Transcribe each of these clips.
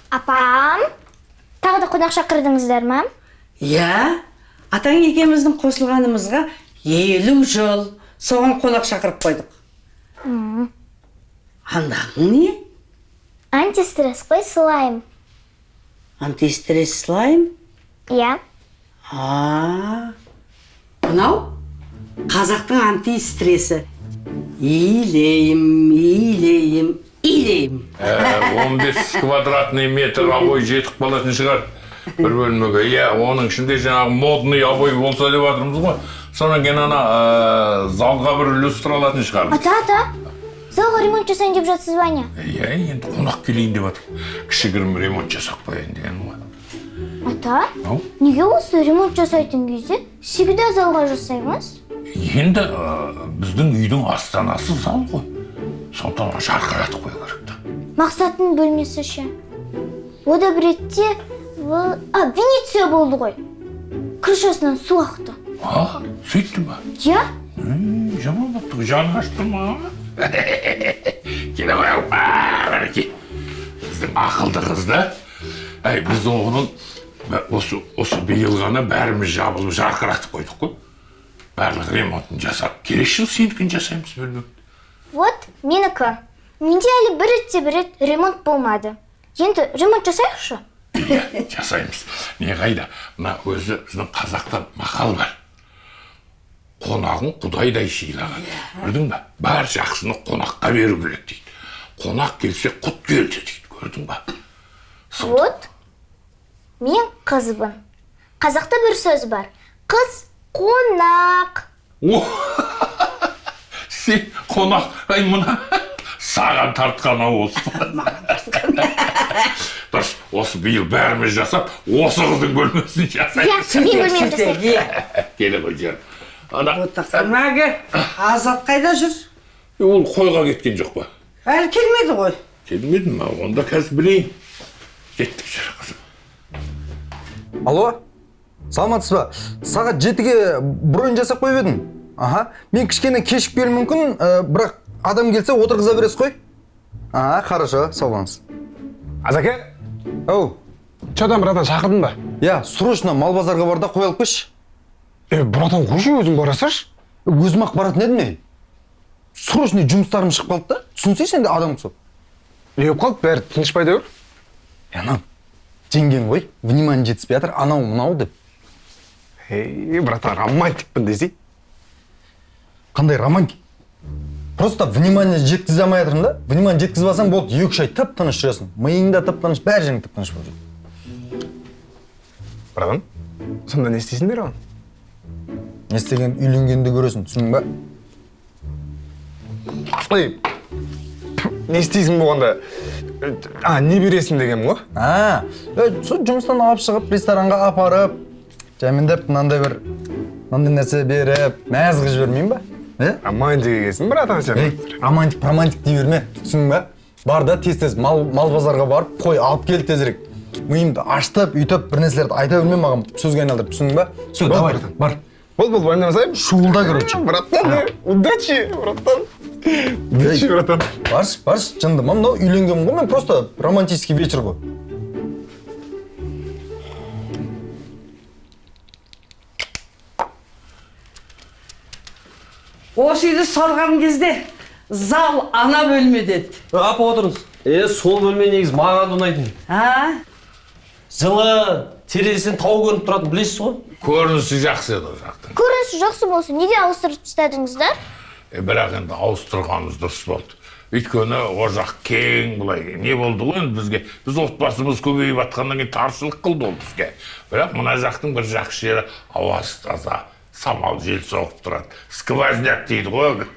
Апам, тағы да қонақ шақырдыңыздар ма? Иә, атаң екеуміздің қосылғанымызға 50 жыл. Соған қонақ шақырып қойдық. Андағың не? Антистресс қой, слайм. Антистресс слайм? Иә. А, мынау қазақтың антистрессі. Илейім, илейім, илейім. 15 квадратный метр обой жетіп қалатын шығар бір бөлмеге. Иә, оның ішінде жаңағы модный обой болса деп жатырмыз ғой. Содан кейін ана залға бір люстра алатын шығармыз. Ата, ата, залға ремонт жасайын деп жатсыз ба не? Иә, енді қонақ келейін деп жатыр. Кішігірім ремонт жасап қояйын деген ғой. Ата, Ау? неге осы ремонт жасайтын кезде всегда залға жасаймыз? Енді біздің үйдің астанасы зал ғой. Сондықтан жарқыратып қою керек та. Мақсаттың бөлмесі ше? О да бір ретте Венеция болды ғой. Крышасынан су ақты. А, сөйтті ма? Иә. Жаман болыпты, жаны ашты ма? Келе ғой, мінекей. Біздің ақылды қыз да. Әй, біз оның осы биыл ғана бәріміз жабылып жарқыратып қойдық қой. Барлық ремонтын жасап, келесі жылы сенікін жасаймыз бөлмеңді. Вот, менікі. Менде әлі бір ретте бір рет ремонт болмады. Енді ремонт жасайықшы? Иә, жасаймыз. Не қайда, мына өзі біздің қазақта мақал бар. Қонағын құдайдай сыйлаған. Көрдің ба? Бар жақсыны қонаққа беру керек дейді. Қонақ келсе құт келді дейді. Көрдің ба? Вот, мен қызбын. Қазақта бір сөз бар. Қыз қонақ. О! Сен қонақ, ай мына саған тартқан ау осы. Маған тартқан. Дұрыс, осы биыл бәріміз жасап, осы қыздың бөлмесін жасаймыз. Иә, мен бөлмемді жасаймын. Иә. Келе ғой жаным. Ана, Мәгі, Азат қайда жүр? Ол қойға кеткен жоқ па? Әлі келмеді ғой. Келмеді ме? Онда қазір білейін. Кеттік жүр қызым. Алло, саламатсыз ба? Сағат 7-ге бронь жасап қойып едім. Аха, мен кішкене кешігіп келуім мүмкін, бірақ адам келсе отырғыза бересіз қой. Аха, хорошо, сау болыңыз. Азаке? Ау. Че там, братан, шақырдың ба? Иә, срочно мал базарға бар да қой алып келші. Братан, қойшы, өзің бара салшы. Өзім ақ баратын едім ей. Срочно жұмыстарым шығып қалды да. Түсінсейші енді адам құсап. Не болып қалды, бәрі тыныш пайда бер. Анау, жеңген ғой, внимание жетіспей жатыр, анау мынау деп. Ей, братан, романтикпін десей. Қандай романтик? Просто внимание жеткізе алмай жатырмын да. Внимание жеткізіп алсаң болды, 2-3 ай тып-тыныш жүресің. Миың да тып-тыныш, бәрі жерің тып-тыныш болып жүреді. Братан, сонда не істейсіңдер оған? Не істеген үйленгенді көресің, түсіндің ба? Ей, не істейсің болғанда, не бересің дегенім ғой? А, сол жұмыстан алып шығып, ресторанға апарып, жаймендеп мынандай бір, мынандай нәрсе беріп, мәз қылып жібермеймін ба? Е? Романтик екенсің, братан, сен. Ей, романтик, романтик дей берме, түсіндің ба? Бар да тез-тез мал базарға барып, қой алып кел тезірек. Миымды аштып, үйтіп, бір нәрселерді айта берме маған, сөзге айналдырып, түсіндің ба? Все, давай, бар. Бол, бол, уайымдамасай. Шуылда, короче. Братан, удачи, братан. Удачи, братан. Баршы, баршы, жынды. Мынау үйленгенмін ғой, мен просто романтический вечер ғой. Осы үйді салған кезде зал ана бөлмеде еді. Апа, отырыңыз. Сол бөлме негізі маған да ұнайтын. А? Жылы, терезесінен тау көрініп тұратын, білесіз ғой? Көрінісі жақсы еді ол жақтың. Көрінісі жақсы болсын, неге ауыстырып тастадыңыздар? Бірақ енді ауыстырғанымыз дұрыс болды. Өйткені ол жақ кең былай не болды ғой енді бізге. Біз отбасымыз көбейіп жатқаннан кейін таршылық қылды ол бізге. Бірақ мына жақтың бір жақсы жері ауасы таза, самал жел соғып тұрады. Сквозняк дейді ғой.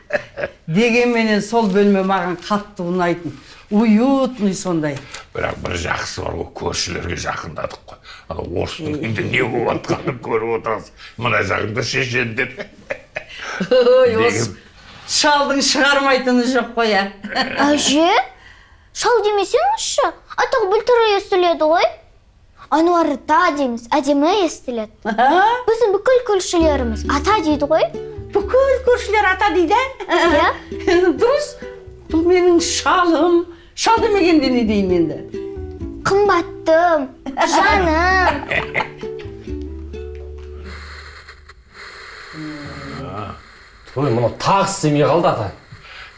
Дегенменен сол бөлме маған қатты ұнайтын. Уютный сондай. Бірақ бір жақсы бар ғой, көршілерге жақындадық қой. Ана орыстың үйінде не болып жатқанын көріп отырасың. Мына жағында шешендер. Ой, осы шалдың шығармайтыны жоқ қой, ә? Әже, шал демесеңізші, атағы бүлтірі естіледі ғой. Ануар ата дейміз, әдемі естіледі. Біздің бүкіл көршілеріміз ата дейді ғой. Бүкіл көршілер ата дейді, ә? Иә. Дұрыс, бұл менің шалым. Шал демегенде не деймін енді? Қымбаттым, жаным. Ой, мынау тағы істемей қалды, ата.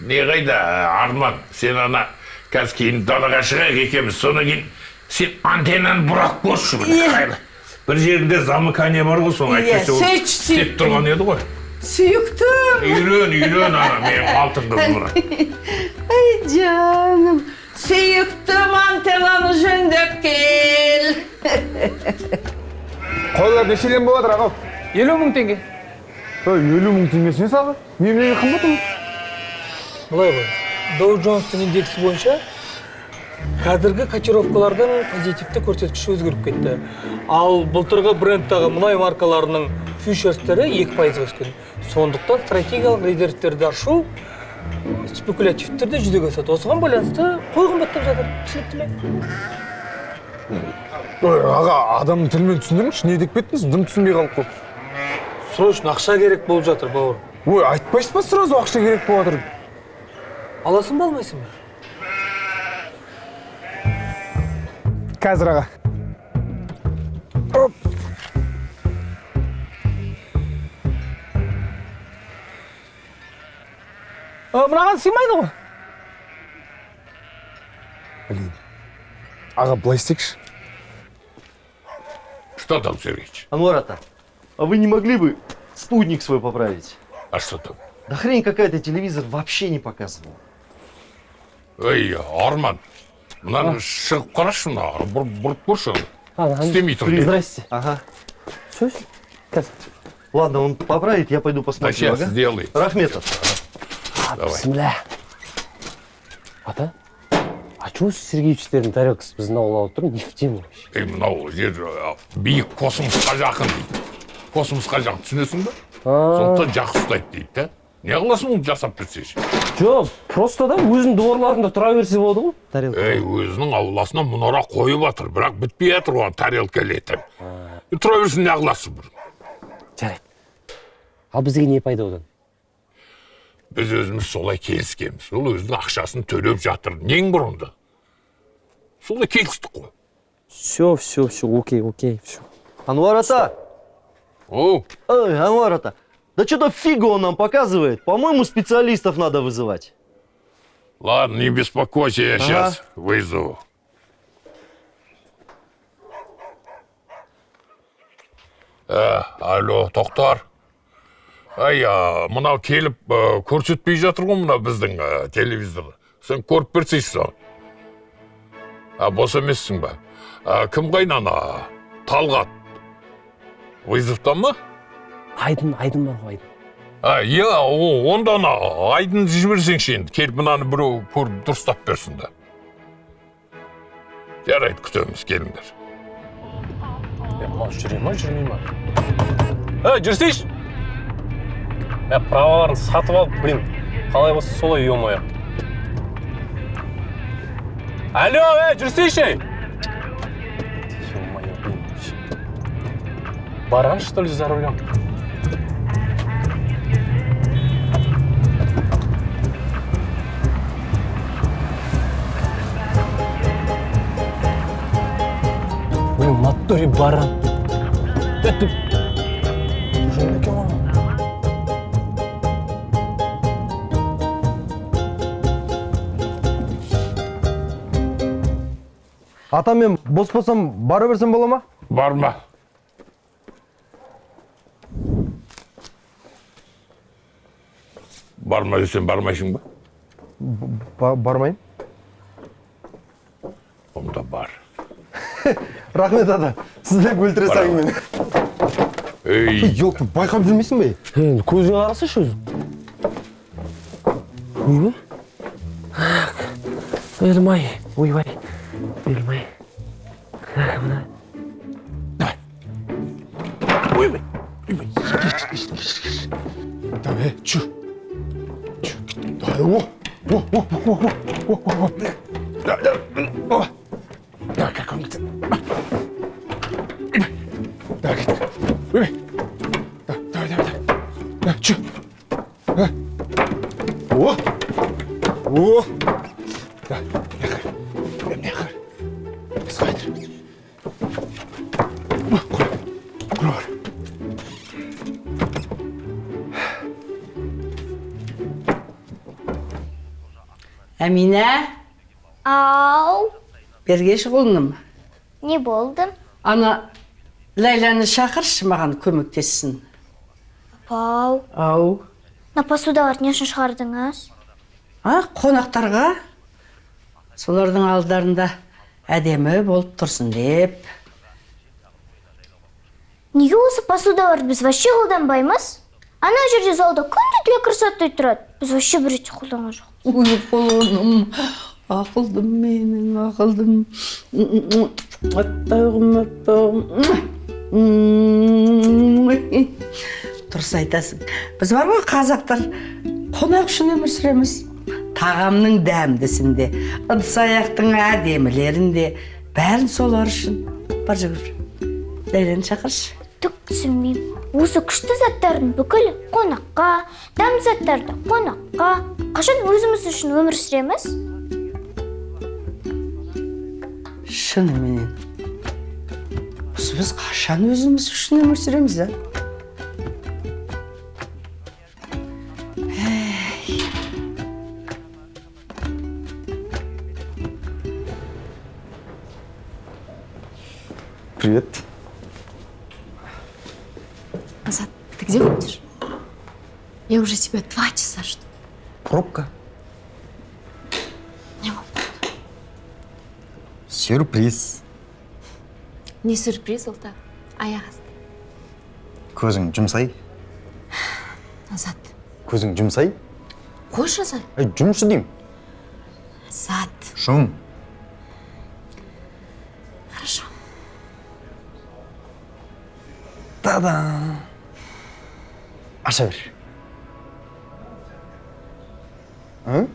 Не қайда, Арман, сен ана қазір кейін далаға шығайық екеуміз, содан кейін сен антеннаны бұрап көрші бір. Бір жерінде замыкание бар ғой, соны әйтпесе ол істеп тұрған еді ғой. Сүйіктім. Үйлен, үйлен ана, менің алтын қызым. Ай, жаным, сүйіктім, антеннаны жөндеп кел. Қойлар нешелен болады, аға? 50 мың теңге. 50 мың теңгесіне сағы? Неменеге қымбат ол? Былай ғой, Dow Jones-тың индексі бойынша қазіргі котировкалардың позитивті көрсеткіші өзгеріп кетті. Ал былтырғы брендтағы мұнай маркаларының фьючерстері 2% өскен. Сондықтан стратегиялық резервтерді ашу спекулятивті түрде жүзеге асады. Осыған байланысты қой қымбаттап жатыр. Түсінікті ме? Ой, аға, адамның тілімен түсіндіріңізші, не деп кеттіңіз? Дым түсінбей қалдық қой. Срочно ақша керек болып жатыр, бауыр. Ой, айтпайсыз ба сразу ақша керек болып жатыр? Аласың ба, алмайсың ба? Қазір, аға. Оп. Мынаған сыймайды ғой. Блин. Аға, былай істейікші. Что там, Сергеич? Ануар ата, а вы не могли бы спутник свой поправить? А что там? Да хрень какая-то, телевизор вообще не показывал. Эй, Арман, мынаны шығып қарашы, мына бұрып көрші. Істемей тұр. Здрасте. Ага. Все, все. Ладно, он поправит, я пойду посмотрю. Да сейчас сделай. Рахметов. Давай. Бісміллә. Ата, а чего Сергеевичтердің тарелкасы біздің ауылға алып тұр? Не в тему вообще. Ей, мынау жер биік космосқа жақын дейді. Космосқа жақын, түсінесің бе? Сондықтан жақсы ұстайды дейді да. Не қыласың оны жасап берсеші? Жоқ, просто да өзінің дворларында тұра берсе болады ғой тарелка. Ей, өзінің ауласына мұнара қойып жатыр, бірақ бітпей жатыр оған тарелка ілетін. Тұра берсін, не қыласың бір? Жарайды. Ал бізге не пайда одан? Біз өзіміз солай келіскенбіз. Ол өзінің ақшасын төлеп жатыр. Нең бар онда? Солай келістік қой. Все, все, все, окей, окей, все. Ануар ата! О! Ой, Ануар ата, да что-то фигу он нам показывает. По-моему, специалистов надо вызывать. Ладно, не беспокойся, я сейчас вызову. Алло, Тоқтар. Ай, мынау келіп көрсетпей жатыр ғой мынау біздің телевизорды. Сен көріп берсейші соны. Бос емессің ба? Кім қайнана? Талғат. Вызовтан ма? Айдын, Айдын бар ғой, Айдын. Иә, онда ана Айдынды жіберсеңші енді. Келіп мынаны біреу көріп дұрыстап берсін да. Жарайды, күтеміз, келіңдер. Мынау жүре ма, жүрмей ма? Жүрсейші! Праваларын сатып алып, блин, қалай болса солай, ё-моё. Алло, жүрсейші! Ё-моё, блин, вообще. Баран, что ли, за рулем? Блин, в натуре баран. Это... Ата, мен бос болсам, бара берсем бола ма? Барма. Барма десем бармайсың ба? Бармайым. Онда бар. Рахмет, ата. Сіз деп өлтіре салың мені. Ей. Жоқ, байқап жүрмейсің бе? Енді көзіңе қарасайшы өзің. Ойбай. Елмай, ойбай. Елмай. Мына. Ойбай. Ойбай. Давай, чу. Чу. Давай, о. О, о, о, о, о, о. Давай, давай. Давай, как он? Давай, ойбай. Давай, давай, давай. Чу. О. О. Давай. Әмина. Ау. Бергеш құлыным. Не болды? Ана Ләйләні шақыршы, маған көмектессін. Апау. Ау. Мына посудаларды не үшін шығардыңыз? А, қонақтарға. Солардың алдарында әдемі болып тұрсын деп. Неге осы посудаларды біз вообще қолданбаймыз? Ана жерде залда күнде для красоты тұрады. Біз вообще бір рет те қолданған жоқ. Ой, құлыным, ақылдым менің, ақылдым. Аппағым, аппағым. Дұрыс айтасың. Біз бар ғой, қазақтар қонақ үшін өмір сүреміз. Тағамның дәмдісінде, ыдыс аяқтың әдемілерінде, бәрін солар үшін. Бар, жүгір. Ләйләні шақыршы. Түк түсінбеймін. Осы күшті заттардың бүкілі қонаққа, дәмді заттарды қонаққа. Қашан өзіміз үшін өмір сүреміз? Шыныменен. Осы біз қашан өзіміз үшін өмір сүреміз, а? Привет. Азат, ты где ходишь? Я уже тебя 2 часа жду. Пробка. Не могу. Сюрприз. Не сюрприз ол да. Аяқ асты. Көзің жұмсай. Азат. Көзің жұмсай. Қойшы, Азат. Ей, жұмшы деймін. Азат. Жұм. Хорошо. Та-дам! Аша бер. А?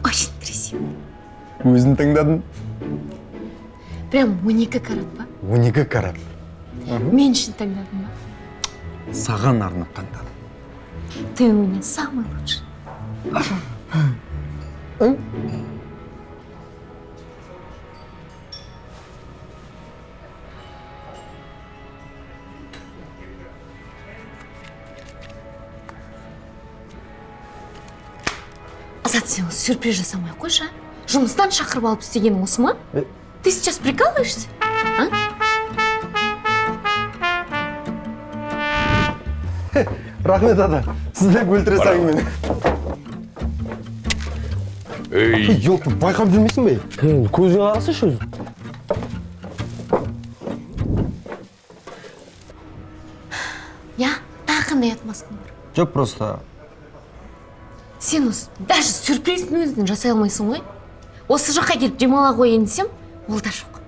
Очень красиво. Өзің таңдадың. Прям 12 карат па? 12 карат. Мен үшін таңдадың ба? Саған арнап таңдадым. Ты у меня самый лучший. Азат, сен сюрприз жасамай қойшы, а? Жұмыстан шақырып алып істегенің осы ма? Ты сейчас прикалываешься? А? Рахмет, ата. Сіз де өлтіре салың мені. Ей, Елки, байқап жүрмейсің бе? Көзіңе қарасайшы өзі. Я, тағы қандай отмазкаң бар? Жоқ, просто. Сен осы даже сюрприздің өзін жасай алмайсың ғой. Осы жаққа келіп демала қояйын десем, ол да жоқ.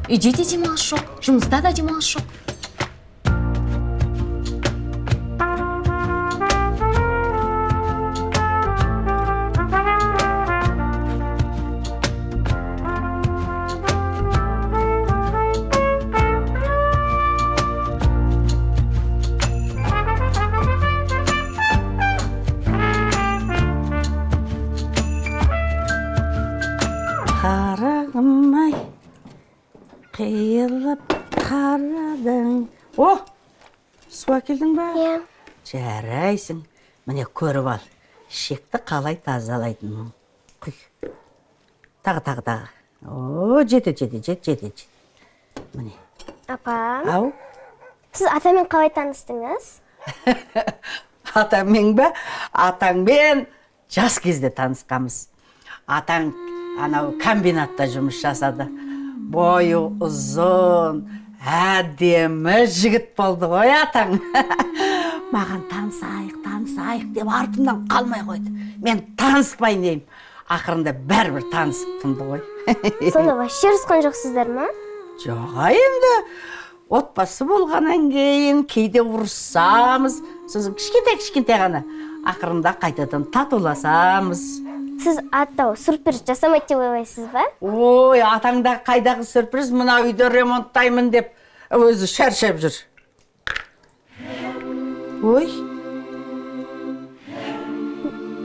Үйде де демалыс жоқ, жұмыста да демалыс жоқ. Қарағым ай, қиылып қарадың. О, су әкелдің ба? Иә. Жарайсың. Міне, көріп ал. Шекті қалай тазалайтынын. Құй. Тағы, тағы, тағы. О, жетеді, жетеді, жетеді, жетеді. Міне. Апа. Ау. Сіз атамен қалай таныстыңыз? Атаңмен бе? Атаңмен жас кезде танысқанбыз. Атаң анау комбинатта жұмыс жасады. Бойы ұзын, әдемі жігіт болды ғой атаң. Маған танысайық, танысайық деп артымнан қалмай қойды. Мен таныспайын деймін. Ақырында бәрібір танысып тынды ғой. Сонда вообще ұрысқан жоқсыздар ма? Жоқ, енді отбасы болғаннан кейін кейде ұрыссамыз, сосын кішкентай-кішкентай ғана ақырында қайтадан татуласамыз. Сіз атау сюрприз жасамайды деп ойлайсыз ба? Ой, атаңда қайдағы сюрприз, мына үйді ремонттаймын деп өзі шаршап жүр. Ой,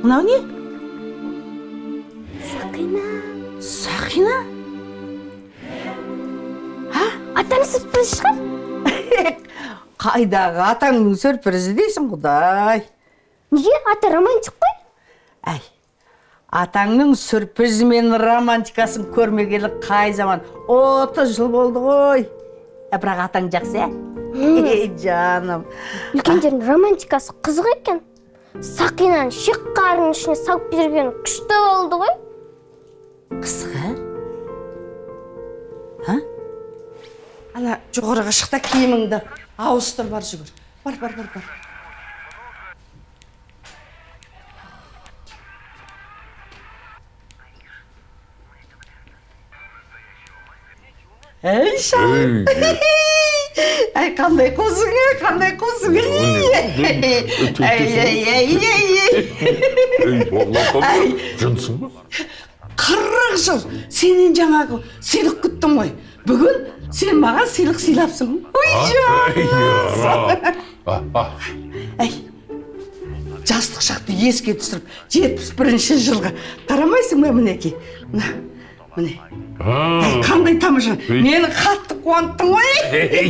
мынау не? Сақина. Сақина? А? Атаң сюрприз шығар? Қайдағы атаңның сюрпризі дейсің, Құдай. Неге? Ата романтик қой. Әй, Атаңның сюрпризі мен романтикасын көрмегелі қай заман? 30 жыл болды ғой. Бірақ атаң жақсы, ә? Ей, жаным. Үлкендердің романтикасы қызық екен. Сақинаны шек қарының ішіне салып берген күшті болды ғой. Қызық, ә? Ана жоғарыға шық та киіміңді ауыстыр, бар жүгір. Бар, бар, бар, бар. Ей, шал. Ай, қандай қозың, қандай қозың. Ай, ай, ай, ай, ай. Жынсың ба? 40 жыл сенен жаңағы сыйлық күттім ғой. Бүгін сен маған сыйлық сыйлапсың. Ой, жаным. Ай, жастық шақты еске түсіріп, 71-ші жылға қарамайсың ба мінекей? Міне. Қандай тамаша. Мені қатты қуанттың ғой. Ей,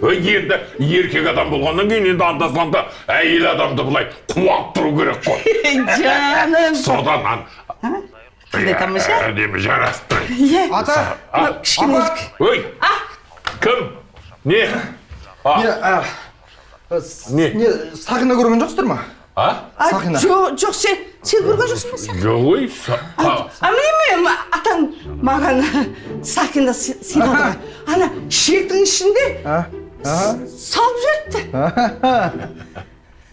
енді еркек адам болғаннан кейін енді анда-санда әйел адамды былай қуанып тұру керек қой. Жаным. Содан қандай тамаша. Әдемі жарасты. Ата. Кішкене. Ой. Кім? Не? Не? Не, сақина көрген жоқсыздар ма? А? Сақина. Жоқ, сен көрген жоқсың ба сақина? Жоқ, ой. А міне атаң маған сақина сыйлады ғой. Ана шектің ішінде салып жіберіпті.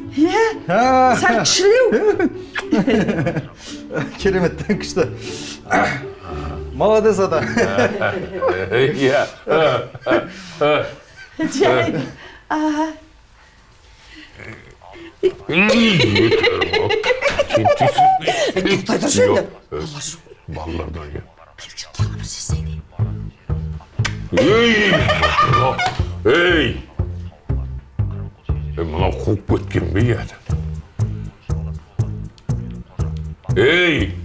Иә, сәл кішілеу. Керемет, күшті. Молодец, ата. Иә. Жарайды. Аха. Тоқтай тұршы енді. Балалардан иә. Ей, ей. Мынау қуып кеткен бе еді? Ей!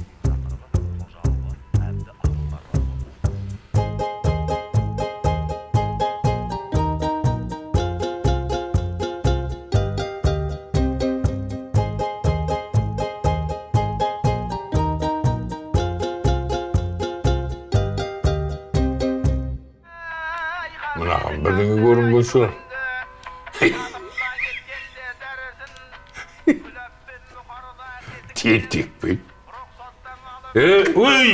Мынаған бірдеңе көрінген шығар. Тентек пе? Ой!